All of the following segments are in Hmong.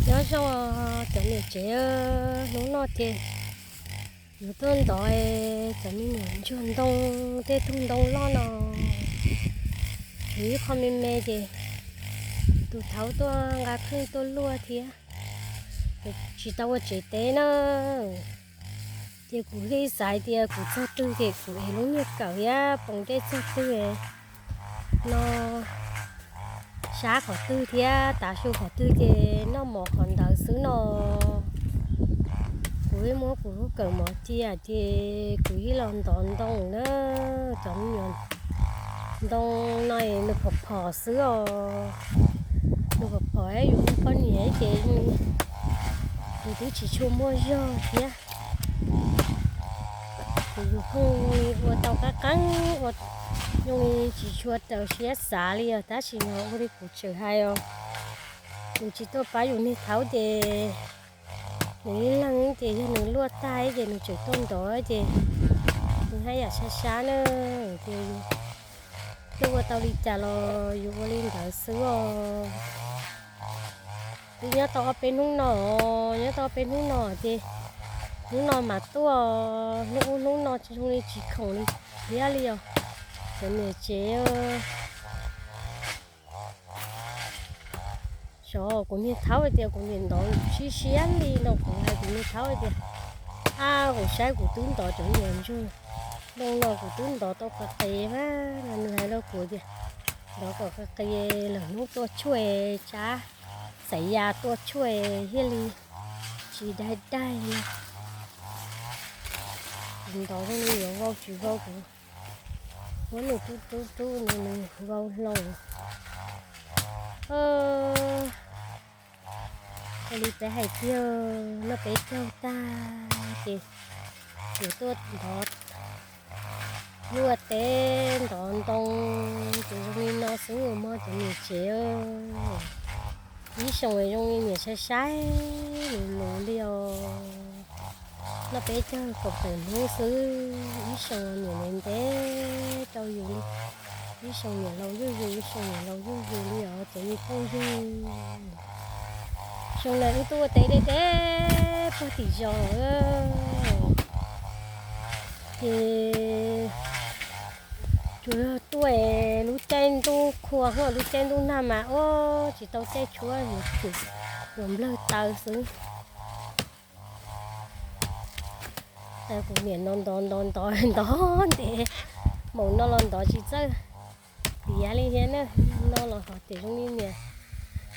Nyob zoo cov niam tsev, hnub no ces yuav tuaj ntov cov me nyuam ntsuag ntoo, tej tug ntoo loj no, tshuav ib qho me me ces tus thaub tuaj nqa khwj tuaj luaj thiab. Tsis tau ua tsev teb na, ces kuv thiaj xav tias kuv txog twg ces kuv ev lub niag kawm thiab poos dej txog twg no, sab qhov twg thiab tav su qhov twg ces noj mov qhov ntawd xwb no. Kuv ib muab kuv lub kawm mov cia ces kuv ib los ntov ntoo na. Cov me nyuam ntoo no nws phom phom xwb os. Nws phom phom yus poj niam ces nws twb tsis tshua muaj zog thiab. Ces yus pheej ua tau qab qeeb ua, zoo li tsis tshua raws siab xav li os, tab sis no ua li kuv tseem hais os, yus tsis tuaj pab yus niag thaub ces nws ib leeg ces yog nws luaj tag ces nws tseem tuaj ntov ces nws haj yam sab sab na, ces yus twb ua tau li cas los yus ua li ntawd xwb os. Twb nyob tau ob peb hnub no, nyob tau ob peb hnub no ces hnub no mas tuaj, hnub ub hnub no zoo li tsis khoom li thiab li os. Cov niam tsev, xyov kuv niag thaub hais tias kuv niam ntov siab siab li no, kuv hais kuv niag thaub hais tias, ab, kuv saib kuv twb ntov cov niam ntsuag ntoo no kuv twb ntov tau qis qis mas no, nws hais rau kuv tias ntov kom qis qis lawm hnub tuaj tshuaj tsab xaiv ya tuaj tshuaj thiaj li tsis daig daig no. Kuv ntov zoo li yuav vau tsis vau, kuv muab nws rub rub rub no nws vau hlo. Ua li peb hais tiag, noj peb caug tag ces yuav tuaj ntov, luaj teb ntov ntoo ces zoo li no xwb mog cov niam tsev. Ib xyoos zoo li niam saib saib lus lus li os. Noj peb caug kaum tawm hnub xwb, ib xyoos niam ntev ntev rau yus li. Ib xyoos niam laus zuj zus, ib xyoos niam laus zuj zus li os cov me phooj ywg. Xyoo no wb tuaj ua teb deb deb puag tim zos ces tsuas yog tuaj lub caij ntuj qhua, lub caij ntuj nag mas ua tsis tau caij tshuab, yuav tsum yuav nplawg taw xwb. Ces kuv niam no ntov ntov ntov ntov ntev, maum no los ntov tsis txawj tiav li thiab na. No los hos tias zoo li niam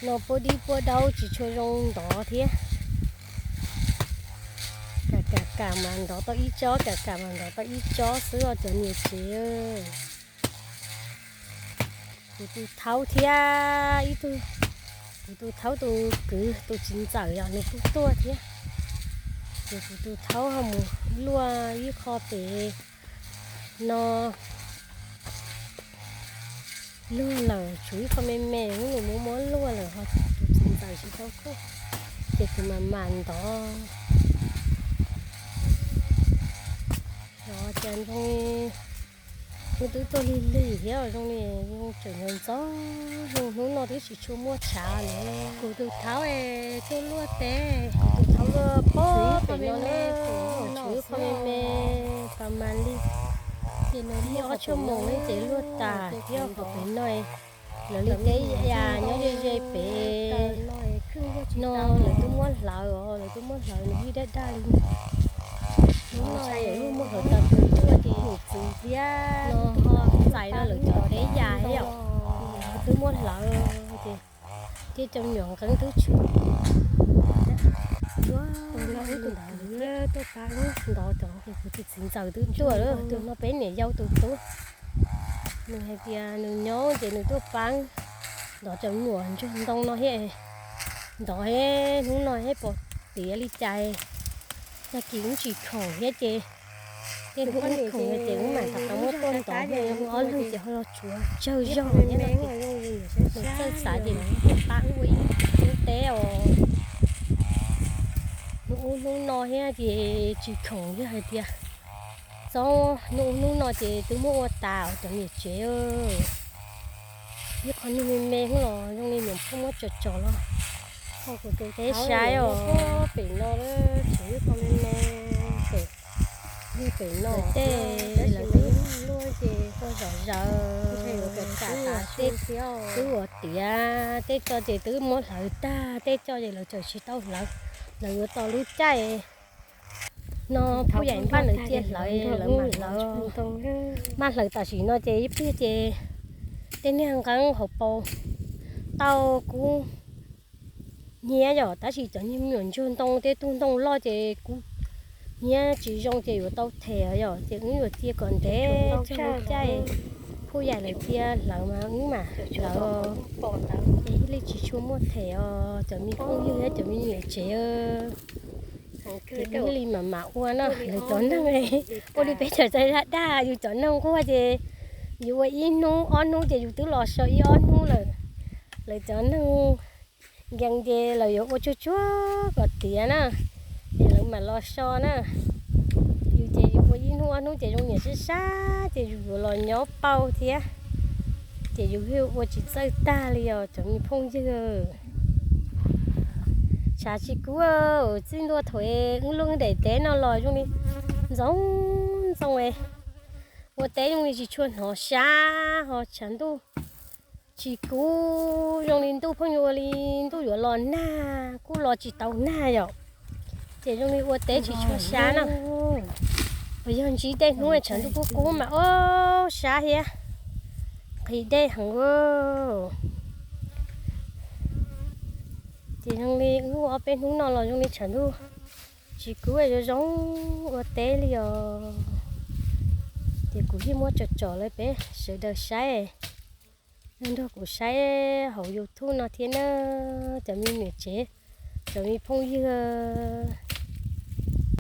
no puab dib puab daub tsis tshua zoo ntov thiab. Kam kam kam mas ntov tau ib tsob, kam kam mas ntov tau ib tsob xwb os cov niam tsev. Kuv tus thaub thiab ib tug, kuv tus thaub tus kwv tus txiv ntxawm yog nws kuj tuaj thiab. Ces kuv tus thaub ho mus luaj ib qho pem no luag lawm, tshuav ib qho me me hnub nws muab muab luaj lawm, ho tus txiv ntxawm tsis tau tuaj, ces kuv mam mam ntov. Los cas zoo li hnub twb tuaj lig lig thiab zoo li tseem ntxov ntxov, hnub no twb tsis tshua muaj tshav li. Kuv tus thaub es tuaj luaj teb, kuv tus thaub luaj pob pem no, tshuav ib qho me me pas mas li, ces nws muaj ob tshuaj moos li ces luaj tas thiab. Qhov pem no lawv li teb ya nyob ze ze pem no lawv twb muab hlawv os, lawv twb muab hlawv nws yeej daj daj li. Hnub no yog muab hlawv tas tus tuaj ces nws txwv thiab no ho txais no lawv cov teb ya thiab os, twb muab hlawv ces thiab cov nyuam nqeeb twb tshwm. Ua no wb tus kwv tuaj pab wb ntov cov, kuv tus txiv ntxawm twb tuaj lawm, tus no peb niam yau tus tub. Nws hais tias nws nyob ces nws tuaj pab ntov cov nyuam ntsuag ntoo no thiab. Ntov thiab hnub no thiab pom tiav li cas, tag kis wb tsis khoom thiab ces tej hnub wb khoom ces wb mam rov qab muab tuaj ntov, ob leeg ces ho los tsuav tsawg zog thiab no ces nws txawj xav ces nws tuaj pab wb ua ib hnub teb os. Hnub ub hnub no thiab ces tsis khoom thiab hais tias txob hnub ub hnub no ces twb muab ua tas os cov niam tsev. Ib qho niag me me hnub los zoo li niam phooj muab tso tso los Peb saib os, pem no tseem ib qho me me, pem, pem no tej lawv twb luaj ces ua zom zaws, tej twb ua tiav, tej tso ces twb muab hlawv tag, tej tso ces lawv tseem tsis tau hlawv, lawv yuav tau lub caij no Phuj Yaim npaj lawv cia hlawv, lawv mam hlawv. Mas hlawv tam sim no ces ib pliag ces tej niag nqeeb hauv paus tau kub hnyiab yom, tab sis cov niag me nyuam ntsuag ntoo tej tug ntoo loj ces kub hnyiab tsis zoo ces yuav tau them yom, ces wb yuav cia kom ntev txog lub caij Phuj Yaim lawv cia hlawv mas wb mam hlawv, ces thiaj li tsis tshua muaj them os cov me phooj ywg thiab cov me niam tsev. Ces wb li mam mam ua no, lawv cov neeg ua li peb cov txawj dag dag, yus cov neeg nquag ces yus ua ib hnub ob hnub ces yus twb los so ib ob hnub lawm. Lawv cov neeg nkees ces lawv yuav ua tsuag tsuag kom tiav na, ces lawv mam los so na. Yus ces yus ua ib hnub ob hnub ces zoo niam sab sab ces yus yuav los nyob pauj thiab, ces yus thiaj ua tsis txawj tag li os cov me phooj ywg. Tshav tsis kub, txij ntua thaum wb luaj daim teb no los zoo li ntxoov ntxoo, ua teb zoo li tsis tshua hnov sab ho tshav ntuj tsis kub, zoo li ntuj pheej yuav ua li ntuj yuav los nag kuj los tsis tau nag yom, ces zoo li ua teb tsis tshua sab na. Uas yog ntsib tej hnub tshav ntuj kub kub mas ob sab thiab, nqhis dej heev. Ces zoo li wb ua ob peb hnub no los zoo li tshav ntuj tsis kub zoo zoo ua teb li os. Ces kuv yeej muab tsom tsom rau peb sawv daws saib, nrog kuv saib hauv YouTube no thiab na, cov me niam tsev, cov me phooj ywg.